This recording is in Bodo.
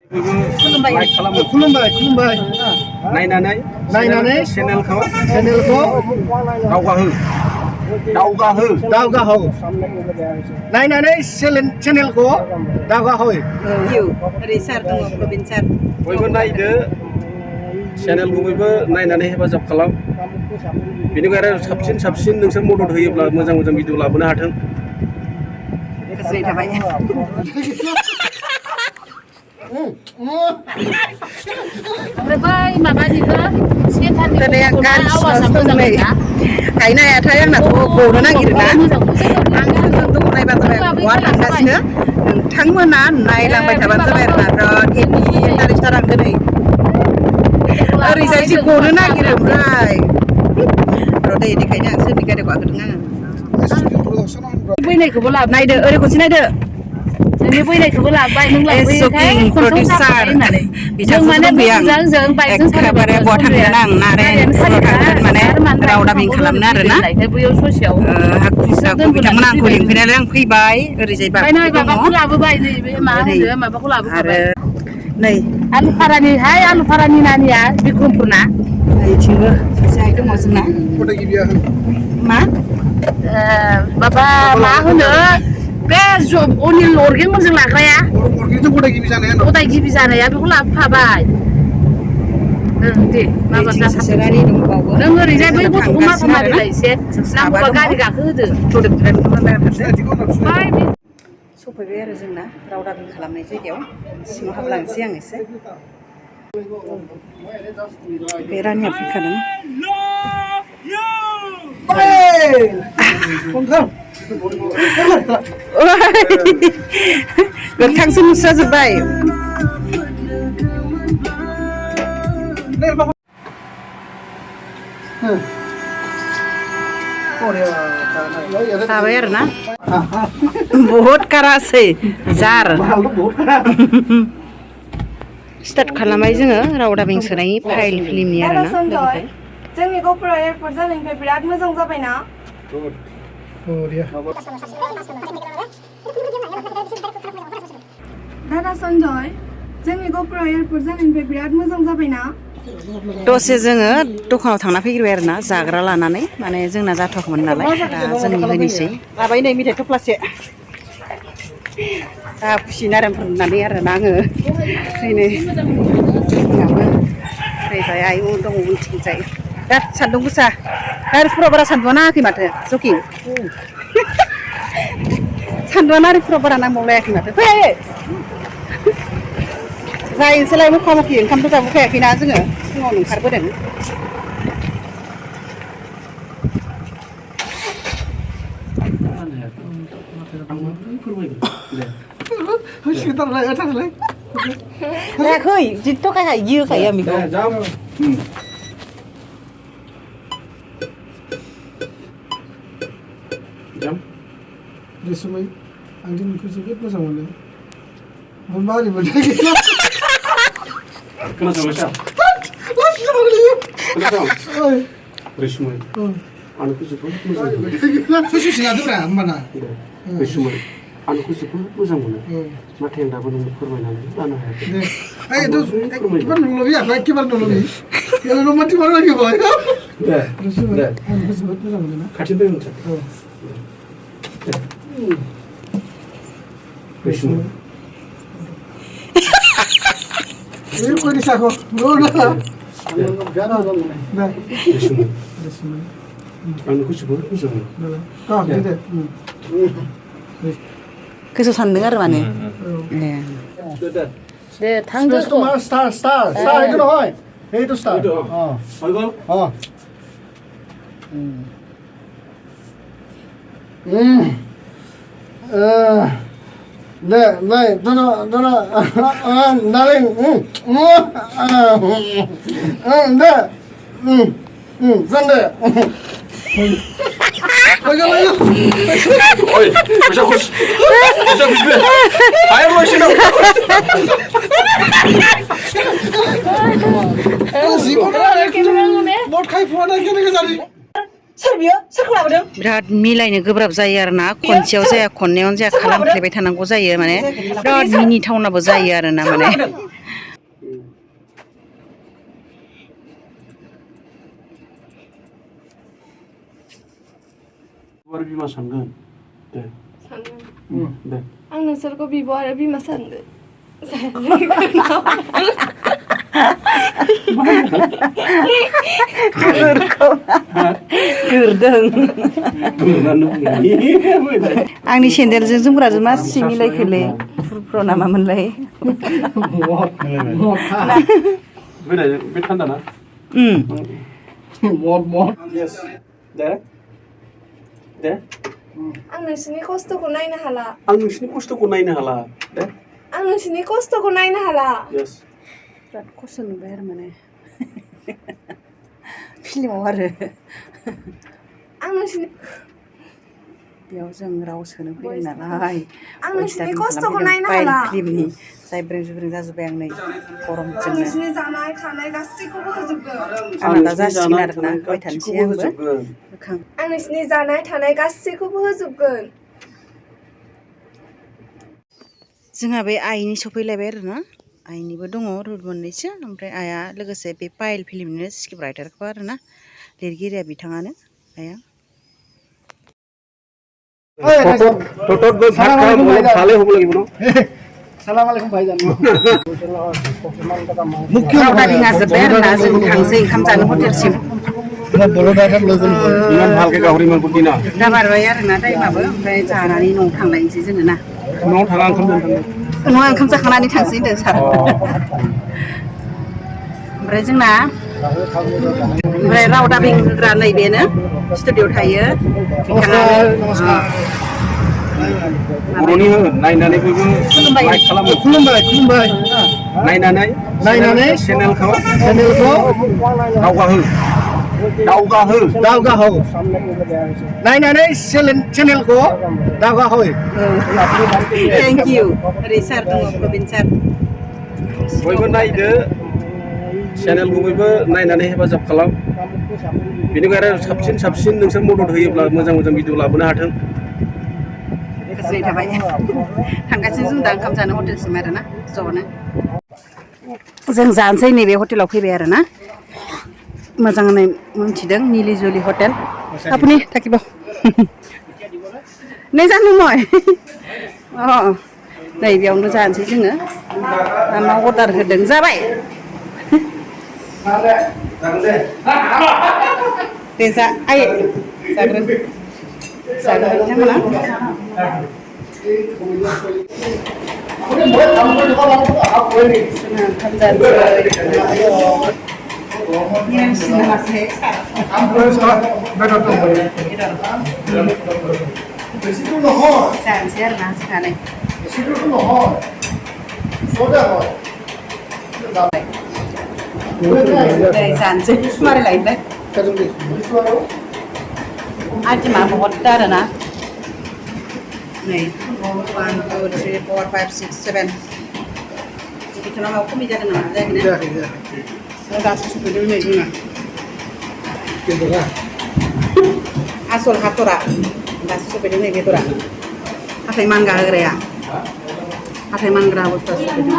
खुलुमबाय नायनानै चेनेलखौ दावगाहो नायनानै चेनेलखौ दावगाहो ओरै सार दङ प्रबिन सार बयबो नायदो चेनेलखौ बयबो नायनानै हेफाजाब खालाम बेनिफ्राय आरो साबसिन नोंसोर मदद होयोब्ला मोजां भिडिअ लाबोनो हाथों गोजोननाय थाबाय ओमफ्राय माबानिखौ दिनै आं गायनो हायाथाय आंनाथ' गनो नागिरोना आं सोरजों दङ नायबा जाबाय बहा थांगासिनो नोंथांमोना नायलांबाय थाबानो जाबाय आरोना बिराद हेपि इन्टारेस्टार आं दिनै ओरैजाय जि गनो नागिरो ओमफ्राय र' दै बेनिखायनो आं सोरनि गारियाव गाखोदों आङो बैनायखौबो लाबो नायदो ओरै खनसे नायदो जोंनि बैनायखौबो लाबोबाय नों लाबोयोथाय प्रडिउसार जों माने जों बाइकजों एखेबारे बहा थांगोन आं नारेंपुराव थांगोन माने राव दाबिं खालामनो आरोना बैयाव ससेयाव हाखु बिखु बिथांमोना आंखौ लिंफैनानै आं फैबाय ओरैजाय माबाखौ लाबोबाय नैबे मा होनो माबाखौ लाबोखाबाय नै आलुफारानिहाय आलुफारानि नानिया बिक्रमपुरना नैथिंबो सासे आइ दङ जोंना मा माबा मा होनो बे अनिल अर्गें मोनजों लाग्राया गदाय गिबि जानाया बेखौ लाबोफाबाय दे माबा नों ओरैजाय बै गथ'खौ माथामारिला एसे नांगौबा गारि गाखोहोदो सफैबाय आरो जोंना राव दाबिं खालामनाय जायगायाव सिङाव हाबलांसै आं एसे बे रानिया फैखादों गोथांसो नुस्राजोब्बाय थाबाय आरोना बहुत कारासै जार स्टार्ट खालामबाय जोङो राव दाबिं सोनायनि फाइल फिल्मनि आरोना जोंनि गहपुर एयारपर्ट जानायनिफ्राय बिराद मोजां जाबायना दादा सन्जय जोंनि गहपुर एयारपर्ट जानायनिफ्राय बिराद मोजां जाबायना दसे जोङो दखानाव थांना फैग्रोबाय आरोना जाग्रा लानानै माने जोंना जाथ'वाखैमोन नालाय दा जों होनोसै लाबाय नै मेथाइ थफ्लासे दा खुसि नारें फोरनानै आरोना आङो फैनो जोंनाबो ओरैजाय आयौ दङ उनथिंजाय दा सान्दुं गोसा नारेंफोराव बारा सान्दुंआ नाङाखै माथो जखि सान्दुंआ नारेंफोराव बारा नांबावलायाखै माथो फै जायनोसैलाय मुखा मुखि ओंखामथ' जाबोखायाखैना जोङो फुङावनो ओंखारबोदों जायाखै जिथ' खाय गियोखायो आं बेखौ रेसुमै आं दिनैखौ जोबोद मोजां मोनो माबोरै मोनदों रेसुमै आंखौ जोबोद मोजां मोनो रेसुमै आंखौ जोबोद मोजां मोनो नाथाय आं दाबो नोंनो फोरमायनानै लानो हायाखै खाथिनिफ्राय रेसुमै गोसो सानदों आरो माने दे थांदो स्टार এইটো নহয় এইটো স্টার হৈ গ'ল 네, 누나, 나는, 산대. Oj, 자꾸 집에 아이고 싫어. बिराद मिलायनो गोब्राब जायो आरोना खनसेयाव जाया खननैयावनो जाया खालामफ्लेबाय थानांगौ जायो माने बिराद मिनिथावनाबो जायो आरोना माने आरो बिमा सानगोन दे दे आं नोंसोरखौ बिब' आरो बिमा सानगोन आंनि सेन्देलजों जोमग्राजों मा सिमिलायखोलै फुरफ्र ना मामोनलाय बे थान्दा ना दे दे आं नोंसिनि खस्थ'खौ नायनो हाला आं नोंसिनि खस्थ'खौ नायनो हाला दे आं नोंसिनि खस्थ'खौ नायनो हाला यस बिराद खस्थ' नुबाय आरो माने फिल्माव आरो आं नोंसिनि बेयाव जों राव सोनो फैदों नालाय आं नोंसिनि खस्थ'खौ नायनो हाला फिल्मनि जाय ब्रें जुब्रें जाजोब्बाय आं नै आं गरमजोंनो नोंसिनि जानाय थानाय गासैखौबो होजोबगोन आंना दा जासिगोन आरोना गय थानोसै आंबो गोखां आं नोंसिनि जानाय थानाय गासैखौबो होजोबगोन जोंहा बे आइनि सफैलायबाय आरोना आइनिबो दङ रुल मोननैसो ओमफ्राय आइया लोगोसे बे पायेल फिल्मनिनो स्क्रिप्ट राइटारखौ आरोना लिरगिरिया बिथाङानो आइया Assalamualaikum भाईजान राव दाबिङा जोब्बाय आरोना जों थांसै ओंखाम जानो हटेलसिम इमान भालके गाहरि मानखौ दिना दा बारबाय आरोना टाइमाबो ओमफ्राय जानानै न'आव थांलायनोसै जोङो ना न'आव थाङा ओंखाम जानो थाङो न'आव ओंखाम जाखांनानै थांसै होनदों सार ओमफ्राय जोंना ओमफ्राय राव दाबिं होग्रा नैबेनो स्टुडिअ थायो बर'नि हो नायनानै बयबो लाइक खालामो खुलुमबाय नायनानै चेनेलखौ दावगाहो नायनानै चेनेलखौ दावगाहो थेंक इउ ओरै सार दङ प्रबिन सार बयबो नायदो चेनेलखौ बयबो नायनानै हेफाजाब खालाम बेनिफ्राय आरो साबसिन नोंसोर मदद होयोब्ला मोजां भिडिअ लाबोनो हाथों गोजोननाय थाबाय थांगासिनो जों दा ओंखाम जानो हटेलसिम आरोना ज'नो जों जानोसै नैबे हटेलाव फैबाय आरोना मोजाङै मोनथिदों निलि जुलि हटेल আপুনি থাকিব नै जानो মই नै बेयावनो जानोसै जोङो मा अर्डार होदों जाबाय दे जा आइ जाग्रो बिथांमोना ओंखाम जानोसै जानोसै आरोना सानै जानोसै मारै लायनोलाय आजिमा बहुत आरोना नै 1 2 3 4 5 6 7 बिथाङा माबा खमि जादों नामा जायाखैना दासो सफैदों नै जोंना आसल हाथरा दासो सफैदों नै बेदरा हाथाय मानगा होग्राया हाथाय मानग्रा बुस्थुआ सफैदों